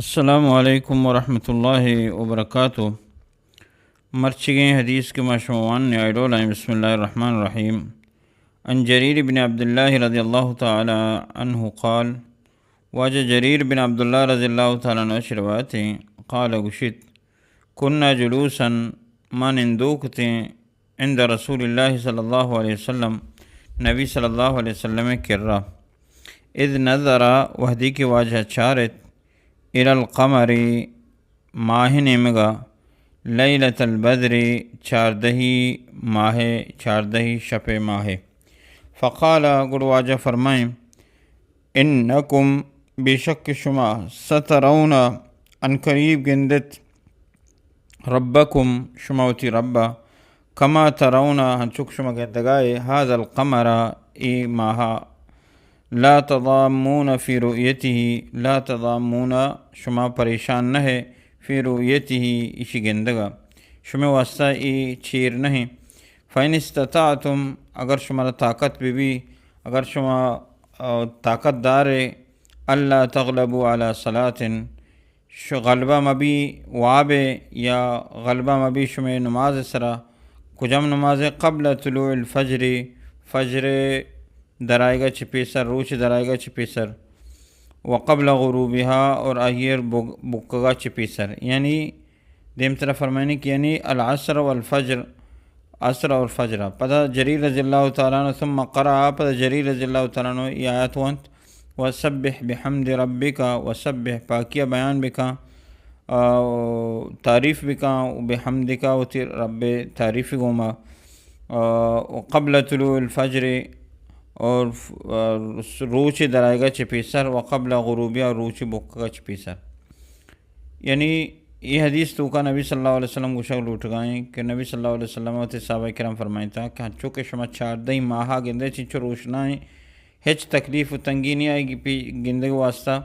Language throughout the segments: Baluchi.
السلام علیکم ورحمۃ اللہ وبرکاتہ۔ مرچیگیں حدیث کہ ما شما وان نیائیڈول ہیں۔ بسم اللہ الرحمن الرحیم۔ عن جریر بن عبداللہ رضی اللہ تعالی عنہ قال، واجہ جریر بن عبداللہ رضی اللہ تعالی عنہ چہ روایت ہیں، قال، گوشیت، کنا جلوسا، ما نندوک تیں، عند رسول اللہ صلی اللہ علیہ وسلم، نبی صلی اللہ علیہ وسلم کرا، اذ نظر، وہدی کہ واجہ چارت، الی القمر، ماہ نیمگا، لیلۃ البدر، چاردہی ماہ، چاردہی شپ ماہ۔ فقال، گڑ واجہ فرمائیں، انکم، بے شک شما، سترون، عنقریب گندت، ربکم، شما وتی ربا، کما ترون، ہنچوک شما گندگائے، ھذا القمر، اے ماہا، لا تضامون فی رؤیتہ، لا تضامون، شما پریشان نہ ہے، فی رؤیتہ، ایشی گندگا، شما واسطہ اے چیر نہ ہے۔ فإن استطعتم، اگر شمارا طاقت بہ بی، اگر شما، آ، طاقت دارے، الا تغلبوا علی صلاة، ش-، غلبہ مبی وابے یا غلبہ مبی شمے نماز سرا، کجام نماز؟ قبل طلوع الفجر، فجر درائیگا چہ پیسر، روچ درائیگا چہ پیسر، وقبل غروبها، اور آئیے بگ-، بکگا چہ پیسر، یعنی دیمترا فرمائنی کہ یعنی العصر والفجر، عصر اور فجر۔ پدا جریر رضی اللہ تعالی عنہ، ثم قرأ، پدا جریر رضی اللہ تعالی عنہ یہ آیت وانت، وسبح بحمد ربک، وسبح، پاکیہ بیان بکاں، آ، تعریف بکاں، بحمدک، وتی رب تعریف گوما، آ، قبل طلوع الفجر، اور ف-، آ، روچ درائیگا چہ پیسر، وقبل غروبها، اور روچ بکگا چہ پیسر۔ یعنی اے حدیث توکا نبی صلی اللہ علیہ وسلم گوشگ لوٹگائیں کہ نبی صلی اللہ علیہ وسلم وتی صحابہ کرام فرمائیتا کہ ہنچو کہ شما چاردہ ماہا گندے چنچو روشنائیں، ہچ تکلیف و تنگی نہیں آئے گی پی گندگ واسطہ۔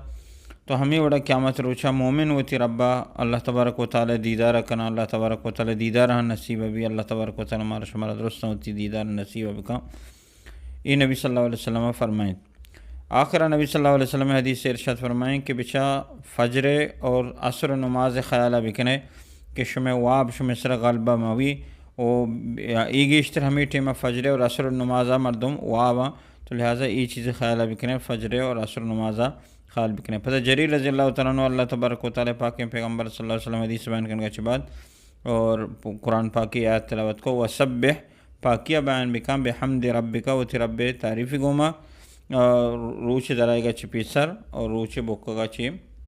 تو ہمیں وڑا قیامت روچا مومن وتی ربا اللہ تبارک و تعالی دیدار کنا، اللہ تبارک و تعالی دیدار ہم نصیب بی، اللہ تبارک و تعالی مارا شمارا درست وتی دیدار نصیب بکن۔ اے نبی صلی اللہ علیہ وسلم فرمائیں۔ آخر نبی صلی اللہ علیہ وسلم حدیث ارشاد فرمائیں کہ بچا فجر اور عصر نماز خیالہ بکنے کہ شمے واب شمے سر غلبہ موی، و اے گیشتر ہمیں ٹیم فجر اور عصر نماز مردم واب، تو لہذا اے چیز خیالہ بکنے، فجر اور عصر نماز خیال بکنے۔ پتہ جریر رضی اللہ تعالی عنہ اللہ تبارک و تعالی پاک پیغمبر صلی اللہ علیہ وسلم حدیث بیان کرنے کے بعد اور قرآن پاک کی آیت تلاوت کو، وسبح، پاکیہ بیان بکن، بحمد ربک، وتی رب تعریف گوما، آ، روچ درائیگا چہ پیسر اور روچ بکگا چہ